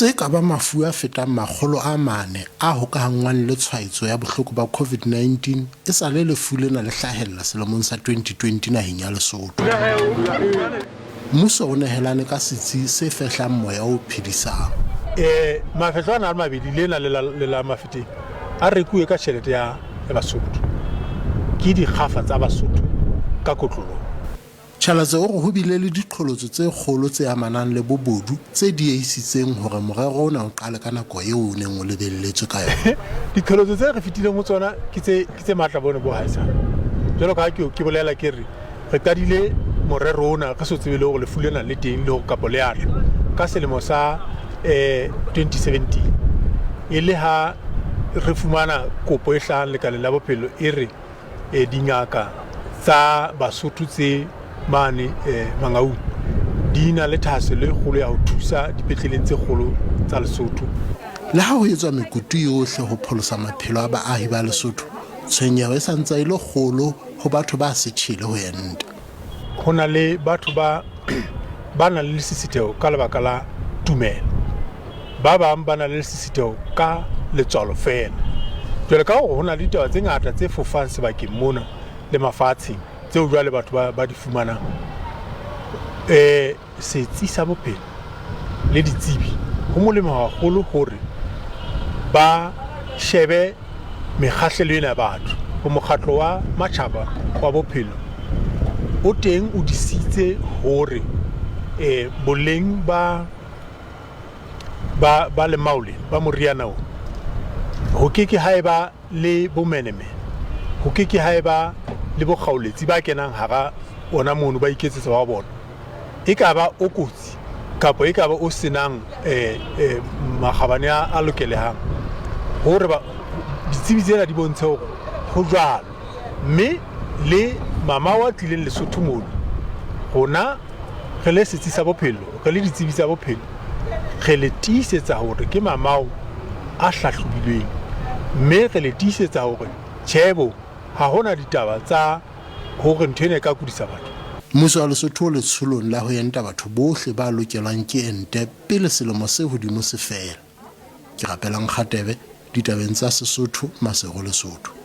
se e ka ba mafu a fetang 400 a hokahanngwang le tshwaetso ya bohloko ba COVID-19 esale lefu lena le hlahella selemong sa 2020 naheng ya Lesotho. Mmuso o nehelane ka setsi se fehlang moya o phedisang. Mafehlo ana a le mabedi, lena le la, le la Mafeteng, a rekuwe ka tjhelete ya, ya Basotho. Ke dikgafa tsa Basotho ka kotloloho. Chalatse o re ho bile le diqholotso tse kgolo tse amanang le bobodu tse diehisitseng hore morero ona o qale ka nako eo o neng o lebelletswe ka yona. Diqholotso tse re fetileng ho tsona ke tse, ke tse matla bone bo haesale. Jwalo ka ha ke, ke bolela ke re, re qadile morero ona re so tsebe le hore lefu lena le teng le hore kapa le a tla ka selemo sa 2017. E le ha re fumana kopo e hlahang lekaleng la bophelo e re, Dingaka tsa Basotho tse mane Mangaung di na le thahasello e kgolo ya ho thusa dipetleleng tse kgolo tsa Lesotho. Le ha ho etswa mekutu yohle ho pholosa maphelo a baahi ba Lesotho, tshwenyeho e sa ntse e le kgolo ho batho ba setjhele ho enta. Ho na le batho ba ba nang le lesisitheho ka lebaka la tumelo. Ba bang ba na le lesisitheho ka letswalo feela. Jwale ka hore ho na le ditaba tse ngata tse fofang sebakeng mona le mafatsheng tseo jwale batho ba, ba di fumanang, setsi sa bophelo le ditsebi, ho molemo haholo hore ba shebe mekgahlelo ena ya batho. Ho mokgatlo wa matjhaba wa bophelo o teng o disitse hore boleng ba ba ba lemaole ba moriana o ho ke ke ha eba le bomenemene, ho ke ke ha eba le bokgaoletsi ba kenang hara ona mono ba iketsetsa wa bona, e ka ba o kotsi kapa e ka ba o senang makgabane a lokelehang hore ba ditsebi tsena di bontshe hore ho jwalo. Mme le mama wa tlileng Lesotho mono, rona re le setsi sa bophelo, re le ditsebi tsa bophelo, re le tiisetsa hore ke mamao a hlahlobilweng, mme re le tiisetsa hore tjhe bo, ha hona ditaba tsa hore ntho ena e ka kudisa batho. Mmuso wa Lesotho o letsholong la ho enta batho bohle ba lokelwang ke ente pele selemo se hodimo se fela. Ke Rapelang Kgatebe, ditabeng tsa Sesotho, Maseru, Lesotho.